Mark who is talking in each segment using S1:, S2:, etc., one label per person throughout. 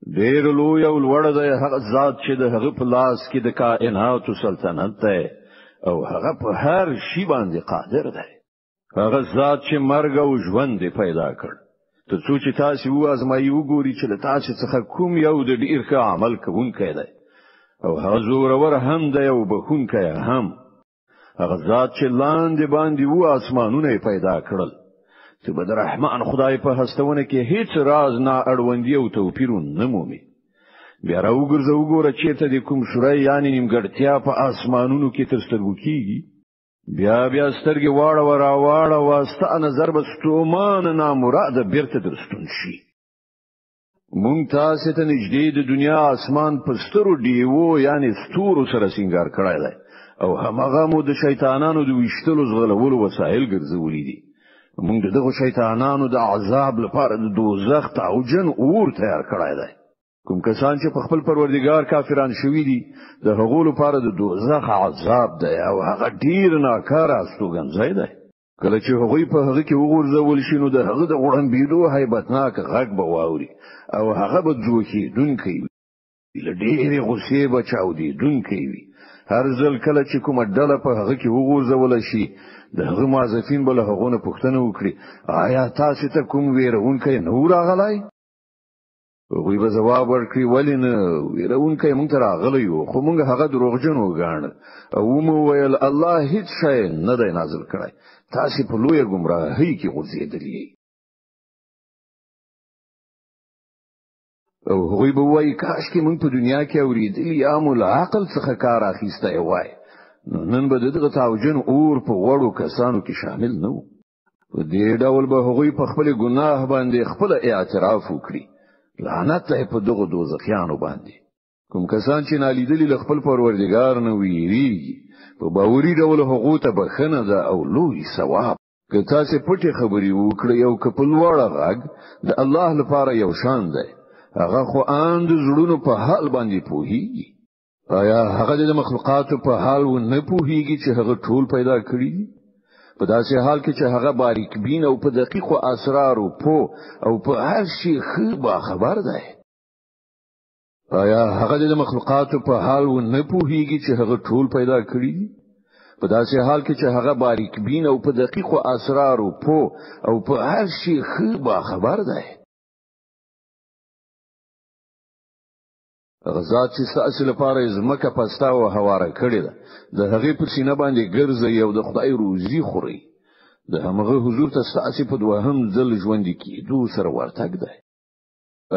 S1: ډیر لوی او لوړ دی هغه ذات چې د هغه په لاس کې د کائناتو سلطنت دی او هغه په هر شی باندې قادر دی. هغه ذات چې مرګ او ژوند پیدا کړ تر څو چې تاسو وازمایي وګوري چې له تاسو څخه کوم یو د ډیر ښه عمل کوونکی دی، او هغه زورور هم دی او بخښونکی هم. هغه ذات چې لاندې باندې و اسمانونه پیدا کړل، ته به د رحمان خدای په هستونه کې هیڅ راز نه اړوندي او توپیر نه مومي. بیا راوګرځه وګوره چیرته د کوم شورای یعنی نیمګړتیا په اسمانونو کې تر سترګو کیږي. بیا بیا سترګې واړه و راواړه و، ستا نظر به ستومان نامراده بیرته درستون شي. مونږ تاسو ته نږدې د دنیا اسمان په سترو ډیوو یعنی ستورو سره سنگار کړی دی، او همغه مو د شیطانانو د ویشتلو زغلولو وسایل ګرځولي دي. مونږ دغه شیطانانو د عذاب لپاره د دوزخ تاوجن اور تیار کړی دی. کوم کسان چې په خپل پروردګار کافران شوي دي، د هغو لپاره د دوزخ عذاب دی او هغه ډیر ناکاره استوګنځای دی. کله چې هغوی په هغه کې وغورځول شي، نو د هغه د غړمبېدو هیبتناک غږ به واوري او هغه به ځوښېدونکی وي، له ډېرې غوسې به چاودېدونکی وي. هر ځل کله چې کومه ډله په هغه کې وغورځول شي، د هغه موظفین به له هغو نه پوښتنه وکړي: آیا تاسو ته کوم ویرونکی نه و راغلی؟ هغوی به ځواب ورکړي: ولې نه، ویرونکی مونږ ته راغلی و، خو مونږ هغه دروغجن وګاڼه او ومو ویل الله هیڅ شی نه دی نازل کړی، تاسو په لویه ګمراهۍ کې غورځېدلي یئ. او هغوی به وایي: کاش کې مونږ په دنیا کې اورېدلي یا مو له عقل څخه کار اخیستی وای، نو نن به د دغه تاوجن اور په غوړو کسانو کې شامل نه وو. په دې ډول به هغوی په خپل ګناه باندې خپل اعتراف وکړي. لعنت دی په دغو دوزخیانو باندې. کوم کسان چې نالیدلي له خپل پروردګار نه ویریږي، په باوري ډول هغو ته بخښنه ده او لوی ثواب. که تاسو پټې خبرې وکړئ او که په لوړ غږ، د الله لپاره یو شان دی، هغه خو ان د زړونو په حال باندې پوهیږي. آیا هغه د مخلوقاتو په حال و نه پوهیږي چې هغه ټول پیدا کړي دي؟ په داسې حال کې چې هغه باریک بین او په دقیقو اسرارو پوه او په هر شي ښه باخبر دی. آیا هغه د مخلوقاتو په حال و نه پوهیږي چې هغه ټول پیدا کړي دي؟ په داسې حال کې چې هغه باریک بین او په دقیقو اسرارو پوه او په هر شي ښه باخبر دی. هغه ذات چې ستاسو لپاره ځمکه پسته او هواره کړې ده، د هغې پر سینه باندې ګرځي او د خدای روزي خوري، د همغه حضور ته ستاسو په دوهم ځل ژوند کېدو سره ورتګ دی.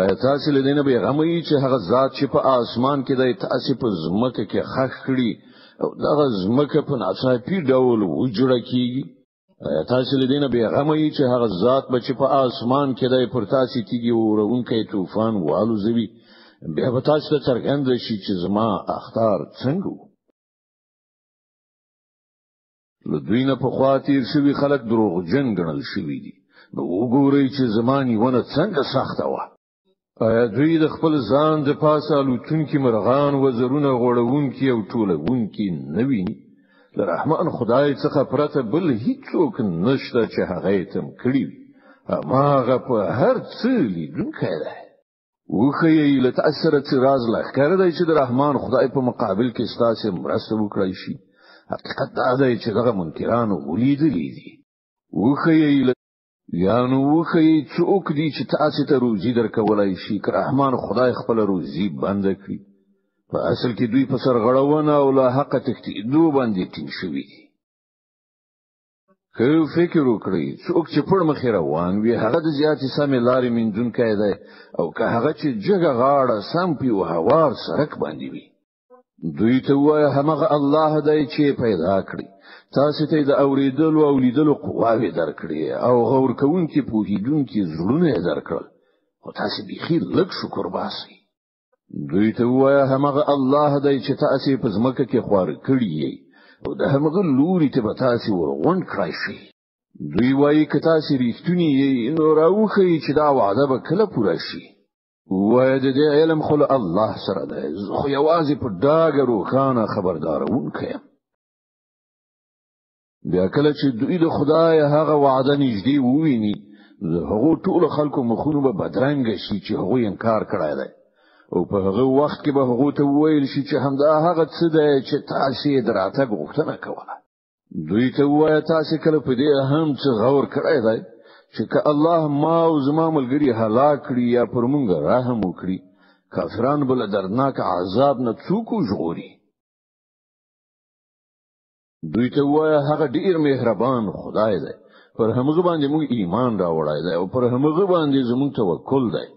S1: آیا تاسو له دې نه بېغمه یئ چې هغه ذات چې په آسمان کې دی تاسو په ځمکه کې ښخ کړي او دغه ځمکه په ناڅاپي ډول وجړه کیږي؟ آیا تاسو له دې نه بېغمه یئ چې هغه ذات به چې په آسمان کې دی پر تاسو تیږې وروونکی طوفان والوزوي؟ بیا به تاسو ته څرګند شي چې زما اخطار څنګه و. له دوی نه پخوا تیر شوي خلک دروغجن ګڼل شوي دي، نو وګورئ چې زما نیونه څنګه سخته وه. آیا دوی د خپل ځان د پاسه الوتونکي مرغان وزرونه غوړونکي او ټولونکي نه ویني؟ له رحمان خدای څخه پرته بل هیڅوک نشته چې هغه یې تم کړي وي. هماغه په هر څه لیدونکی دی. وښیئ له تاسو سره څه راز لښکر دی چې د رحمان خدای په مقابل کې ستاسو مرسته وکړای شي. حقیقت دا دی چې دغه منکران غولېدلي دي. وښیئ یا نو وښیئ څوک دي چې تاسو ته روزي درکولای شي که رحمان خدای خپله روزي بنده کړي. په اصل کې دوی په سرغړونه او له حقه تښتېدو باندې ټینګ شوي دي. که فکر وکړئ، څوک چې پړ مخې روان وي هغه د زیاتې سمې لارې میندونکی دی، او که هغه چې جګه غاړه سم په یو هوار سړک باندې وي. دوی ته ووایه همغه الله دی چې پیدا کړي، تاسو ته د اورېدلو او لیدلو قواوې درکړي او غور کوونکي پوهېدونکي زړونه یې درکړل، خو تاسو بیخي لږ شکر باسئ. دوی ته ووایه همغه الله دی چې تاسو په ځمکه کې خواره کړي یئ او د همغه لوري ته به تاسو ورغونډ کړای شئ. دوی وایي که تاسو رښتوني یئ نو راوښیئ چې دا وعده به کله پوره شي. وایه د دې علم خو له الله سره دی، زه خو یوازې په ډاګه روښانه خبردارونکی یم. بیا کله چې دوی د خدای هغه وعده نږدې وویني، د هغو ټولو خلکو مخونو به بدرنګ شي چې هغوی انکار کړی دی. او په هغه وخت کې به هغه ته وویل شي چې همدا هغه څه دی چې تاسو یې د راتګ غوښتنه کوله. دوی ته ووایه، تاسو کله په دې هم څه غور کړی دی چې که الله ما او زما ملګري هلاک کړي یا پر مونږ رحم وکړي، کافران به له دردناک عذاب نه څوک وژغوري؟ دوی ته ووایه، هغه ډیر مهربان خدای دی، پر همغه باندې موږ ایمان راوړی دی او پر همغه باندې زموږ توکل دی.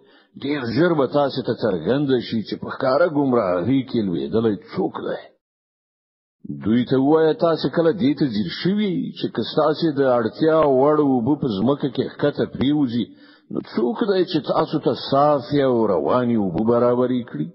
S1: ډیر ژر به تاسو ته څرګند شي چې په ښکاره ګمراهۍ کې لوېدلی څوک دی. دوی ته ووایه، تاسو کله دې ته ځیر شوي چې که ستاسو د اړتیا وړ اوبه په ځمکه کې ښکته پریوځي، نو څوک دی چې تاسو ته صافې او روانې اوبه برابرې کړي؟